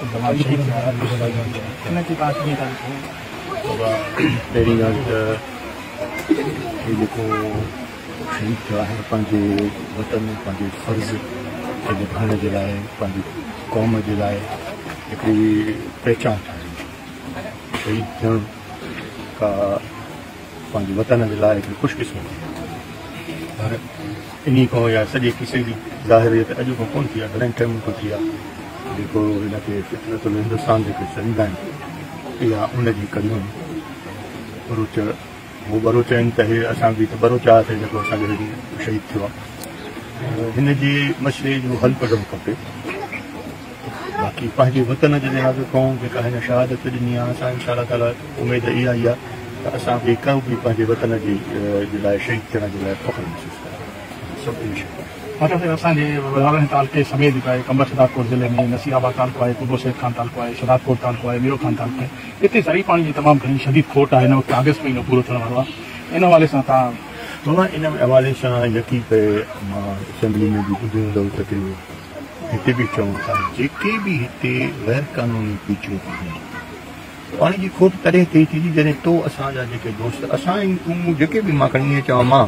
جوان شهيد ٿيا ان کي توهان ڪيئن ٿا ڏسو؟ بابا پهرين ڳالهه ته هي جيڪو شهيد ٿيو آهي پنهنجي وطن پنهنجي فرض کي نڀائڻ جي لاء پنهنجي قوم جي لاء هڪڙي پهچان ٺاهي شهيد ٿيڻ ڪا پنهنجي وطن جي لاء هڪڙي خوش قسمتي آهي پر انهي کان يا سڄي قصي جي ظاهر هي ته اڄ کان ڪونه ٿي آهي گهڻن ٽائيمن کان ٿي آهي جيڪو هن کي فتنة الهندوستان جيڪي چوندا آهن اها ان جي ڪڙيون ٻروچ هو ٻروچ آهن ته هي اسان به ته ٻروچ آهياسين جيڪو اسان جو شهيد ٿيو آهي هن جي مسئلي جو حل ڪڍڻ کپي باقي پنهنجي وطن جي لحاظ کان جيڪا هن شهادت ڏني آهي اسان انشاء الله تعالي اميد اها ئي آهي ته اسان به ڪو به پنهنجي وطن جي لاء شهيد ٿيڻ جي لاء فخر محسوس ڪنداسين سڀ انشاء الله. پاٽا صاحب اسان جي لاڙڪاڻي تعلقي سميت جيڪا آهي قمبر شهدادڪوٽ ضلعي ۾ نصير آباد تعلقو آهي قبو سيد خان تعلقو آهي شهدادڪوٽ تعلقو آهي ميرو خان تعلقو آهي اتي زرعي پاڻي جي تمام گهڻي شديد کوٽ آهي هن وقت آگسٽ مهينو پورو ٿيڻ وارو آهي ان حوالي سان توهان بابا ان حوالي سان يقين پئي مان اسيمبلي ۾ به ٻڌو هوندو تقرير هتي به چئون ٿا جيڪي به هتي غير قانوني پيچون آهن پاڻي جي کوٽ تڏهن ٿئي ٿي جڏهن تو اسان جا جيڪي دوست اسان ۽ تون مون جيڪي به مان کڻي ائين چوان مان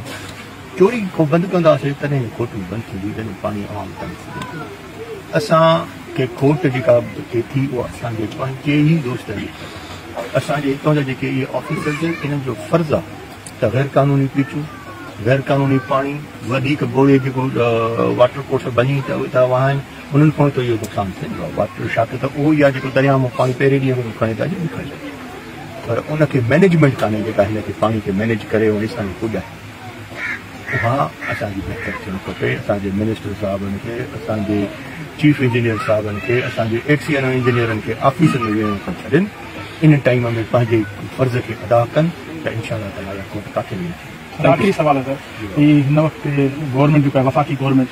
چوري کان بند ڪنداسين تڏهن کوٽ به بند ٿيندي جڏهن پاڻي عوام تائين پڄندو اسان کي کوٽ جيڪا ٿئي ٿي اها اسان جي پنهنجي ئي دوستن جي ڪري اسان جي هتان جا جيڪي اهي آفيسرز آهن انهن جو فرض آهي ته غير قانوني پيچون غير قانوني پاڻي وڌيڪ ٻوڙي جيڪو واٽر ڪورس ڀڃي ٿا وهائن انهن کان ته اهو نقصان ٿيندو آهي. واٽر شاخ ته اهو ئي آهي جيڪو درياهه مان پاڻي پهرين ڏينهن کان کڻي ته اڄ به کڻي سگهي پر ان کي مئنيجمينٽ ڪانهي جيڪا هن کي پاڻي کي مئنيج ڪري ۽ هيستائين پڄائي. اها اسان جي بهتر ٿيڻ کپي. اسان جي منسٽر صاحبن کي، اسان جي چيف انجنيئر صاحبن کي، اسان جي ايڪسيئن انجنيئرن کي آفيسن ۾ ويهڻ کان ڇڏين ان ٽائيم ۾ پنهنجي فرض کي ادا ڪن ته انشاء الله تعاليٰ اها کوٽ ڪاٿي به نه ٿيندي. سر آخري سوال آهي سر هي هن وقت گورنمينٽ جيڪو آهي وفاقي گورنمينٽ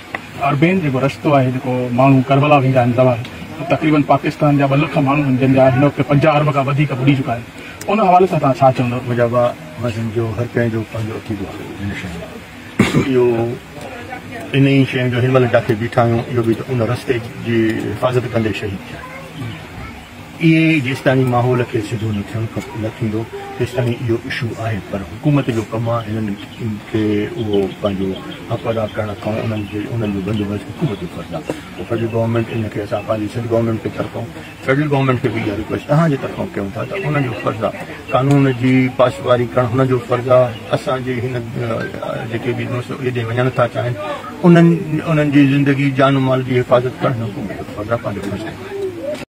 اربين جيڪو رستو آهي جيڪو ماڻهو ڪربلا ويندا آهن زوار تقريبن پاڪستان جا 2 لک ماڻهو آهن جن جا هن وقت 50 ارب کان وڌيڪ ٻڏي چڪا آهن ان حوالي سان توهان ڇا چوندو؟ منهنجا ڀاء مان سمجهو هر ڪنهن جو پنهنجو عقيدو آهي هن شيء ۾ اهو ان ئي شيء جو هن مهل جاٿي بيٺا آهيون اهو به ته ان رستي جي حفاظت ڪندي شهيد ٿيا آهن. اهي جيستائين ماحول کي سڌو نه ٿيڻ نه ٿيندو تيستائين اهو اشو آهي پر حڪومت جو ڪم آهي هنن کي اهو پنهنجو حق ادا ڪرڻ کان انهن جي انهن جو بندوبست حڪومت جو فرض آهي پوء فيڊرل گورنمينٽ ان کي اسان پنهنجي سنڌ گورنمينٽ کي طرفان فيڊرل گورنمينٽ کي به اها رڪويسٽ توهان جي طرفان ڪيون ٿا ته انهن جو فرض آهي قانون جي پاسواري ڪرڻ هنن جو فرض آهي اسان جي هن جيڪي به دوست هيڏي وڃڻ ٿا چاهين انهن انهن جي زندگي جان مال جي حفاظت ڪرڻ حڪومت جو فرض آهي پنهنجو فرض نڀائي.